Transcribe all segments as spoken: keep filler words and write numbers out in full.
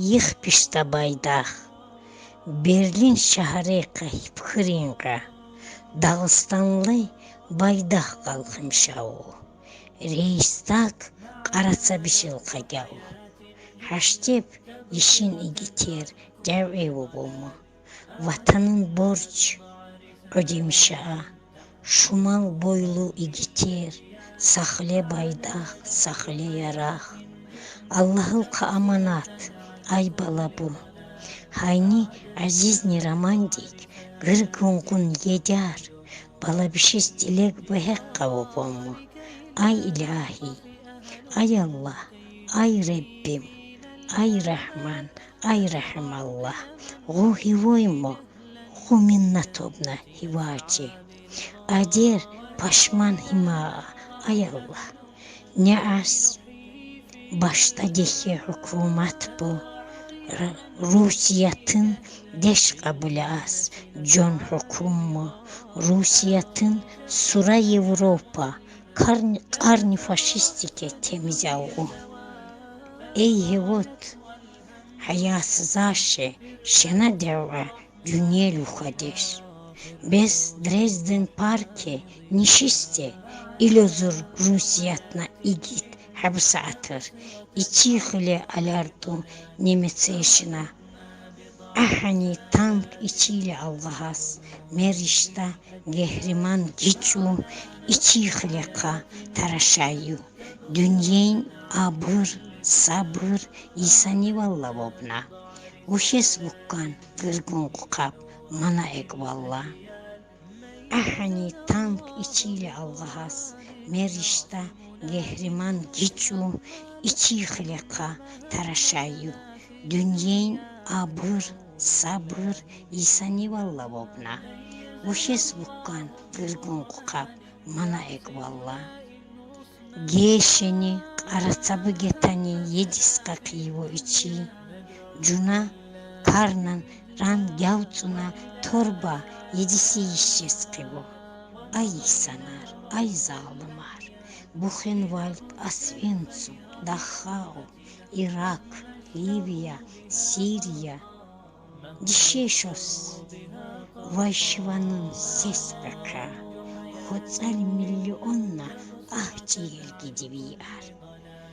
Yıkhıp işte baydaq. Berlin şehri qahip kırınqa. Dağıstanlı baydaq qalxımış avu. Reichstag qaratsabişil qagavu. Haştep işin igiter, dev evu bomu. Vatanın borc ödemişa. Şumal boylu igiter, saqle baydaq, saqle yaraq. Allahılqa amanat, ay bala bu. Hayni azizne romantik, gırgunqun yedar, balabişis dilek beheqqa obomu. Ay ilahi, ay Allah, ay Rebbim, ay Rahman, ay Rahimallah, ğu hivoymu, ğu minnatobna hivaci. Ader paşman hima, ay Allah. Ne az başta dehe hukumat bu, Rusiyatın deş qabule az, con hukum mu, Rusiyatın sura Evropa, qarni faşistike temiz avu. Ey hevot, hayasızaşe, şena deva, dünya lukadeş. Bes Dresden parke nişiste, ilozur Rusiyatna igit hapsa atır, içi hile alardu Nemetseşina. Ahani tank içile alğahas, merişta gehriman giçu içi hile qa taraşayu. Dünyeyn abır, sabır, isani valla vobna. Uhes vukkan gırgun qukap mana ek valla. Ahani tank içile alğahas, merişta gehriman giçu içi hile qa taraşayu. Dünyeyn abır, sabır, isani valla vobna. Uhes vukkan gırgun qukap mana ek valla. Geşeni, qaratsabı getani yedis qaqivo içi. Cuna karnan ran gavtsuna torba yedisi işes qivo. Ay isanar, ay zalimar. Buhenwald, Oswincim, Dachau, İrak, Liviya, Siriya, dişeşos vayşivanın ses beka, hotsal milyonna ah çiyel gidivi ar.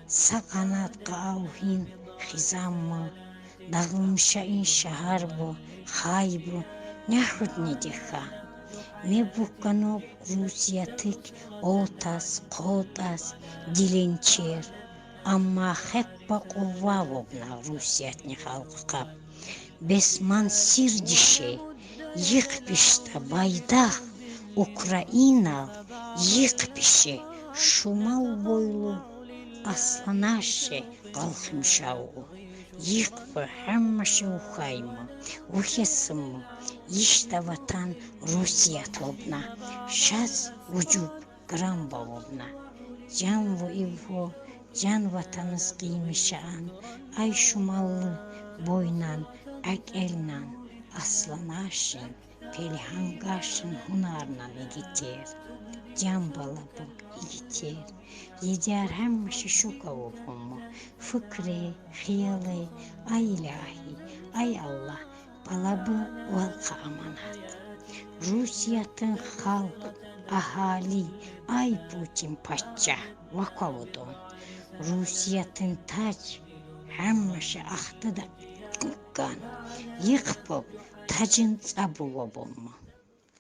Sa qanat qauhin xizan mı, dağılmışa in şahar bu, hay bu, ne hut ne deha. Me bukkanop Rusiyatik otas, qotas, dilençer, amma heppa quva vobna Rusiyatni halqı qap. Bes man sir dişe, yıqıp işte baydaq, Ukrainal, yıqıp işe, şumal boylu aslanaşe qalxımış avu. Yıqıp hemmaşe uhaymı, uhesımı, işte vatan Rusiyat obna, şas vucup Grambovna. Can vo ivo, can vatanız qıymışan, ay şumallı boynan, akelnan, aslanaşin, pelihangaşin hunarnan igiter. Can bala bu igiter. Yedar hemmaşe şuka obumu. Fikri, hıyali, ay ilahi, ay Allah, bala bu valqa amanat. Rusiyatın halq, ahali, ay Putin paşa, vakavudon. Rusiyatın tac, hemmaşe ahtı da qan. Yıqıp, tacın tsabu vobomma.